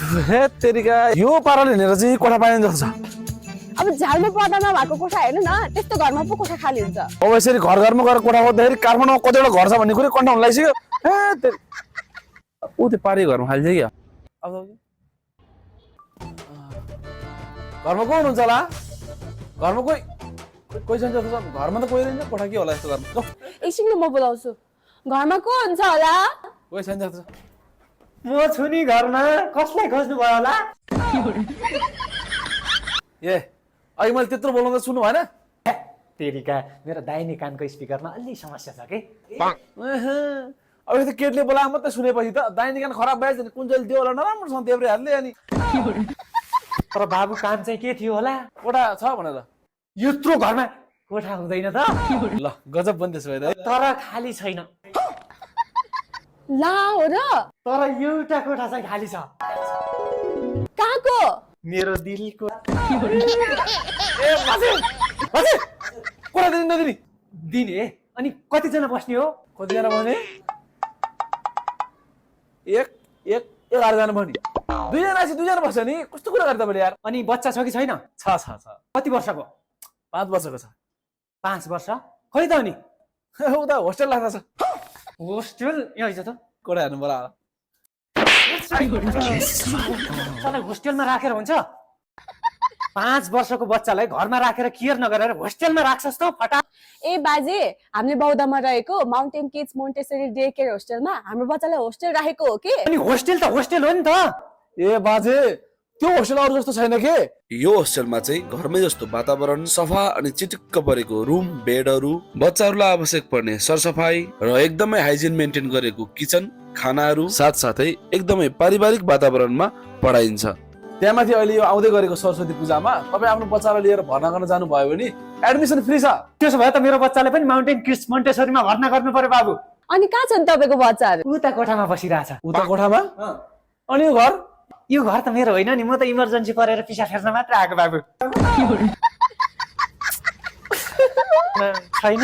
हे तेरिका यो पाराले हेरेर चाहिँ कोठा पाइन्छ जस्तो छ। अब झ्यालमा पर्दा नभएको कोठा हेर्नु न, त्यस्तो घरमा पो कोठा खाली हुन्छ। अब यसरी घर घरमा गएर कोठा खोज्दाखेरि काठमाडौँमा कतिवटा घर छ भन्ने कुरो कन्ट हुन लागिसक्यो। हे तेरि ऊ त्यो पारी घरमा खाली छ क्या। अब घरमा को हुनुहुन्छ होला? घरमा कोही कोही छैन जस्तो छ। घरमा त कोही रहन्छ, कोठा के होला यस्तो घरमा? एकछिन म बोलाउँछु। घरमा को हुन्छ होला? कोही छैन जस्तो छ। म छु नि घरमा, कसलाई खोज्नु भयो होला? ए अघि मैले त्यत्रो बोलाउँदा सुन्नु भएन? तेरिका मेरो दाहिने कानको स्पिकरमा अलि समस्या छ के? अब यस्तो केटले बोलाएको मात्रै सुनेपछि त दाहिने कान खराब भएछ नि कुन चाहिँ दियो होला नराम्रोसँग देब्रे हाल्ने अनि। तर बाबु काम चाहिँ के थियो होला? कोठा छ भनेर। यत्रो घरमा कोठा हुँदैन त? ल गजब पनि त्यसो भए त। तर खाली छैन। ला हो र? तर एउटा कोठा चाहिँ खाली छ। कहाँको? मेरो दिलको। ए बाजे बाजे कोठा दिने नदिने? दिने? अनि कतिजना बस्ने हो? कतिजना बस्ने? एक 11जना बस्ने। दुईजना बस्छ नि, कस्तो कुरा गर्दा मैले यार। अनि बच्चा छ कि छैन? छ कति वर्षको? 5 वर्षको छ। 5 वर्ष? खै त अनि? उता होस्टेल लाग्दा छ। होस्टेल यहाँ आइज त। कोठा हेर्नु बोला। तँलाई होस्टेलमा राखेर हुन्छ? 5 वर्षको बच्चालाई घरमा राखेर केयर नगरेर होस्टेलमा राख्छस् त फटा? ए बाजे, हामीले बौद्धमा रहेको mountain kids Montessori day care होस्टेलमा हाम्रो बच्चालाई होस्टेल राखेको हो कि? अनि होस्टेल त होस्टेल हो नि त। ए बाजे त्यो होस्टेल अरू जस्तो छैन के? यो होस्टेलमा चाहिँ घरमै जस्तो वातावरण, सफा अनि चिटिक्क परेको रुम, बेडहरू, बच्चाहरूलाई आवश्यक पर्ने सरसफाई र एकदमै हाइजिन मेन्टेन गरेको किचन, खानाहरू साथसाथै एकदमै पारिवारिक वातावरणमा पढाइन्छ। त्यहाँमाथि अहिले यो आउँदै गरेको सरस्वती पूजामा तपाईँ आफ्नो बच्चालाई लिएर भर्ना गर्न जानुभयो भने एडमिसन फ्री छ। त्यसो भए त मेरो बच्चालाई पनि माउन्टेन किड्स मोन्टेसरीमा भर्ना गर्नु पर्यो बाबु। अनि कहाँ छन् तपाईँको बच्चाहरू? उता कोठामा बसिरहेछ। उता कोठामा? अनि यो घर? यो घर त मेरो होइन नि, म त इमर्जेन्सी परेर पिसा फेर्न मात्र आएको बाबु। छैन।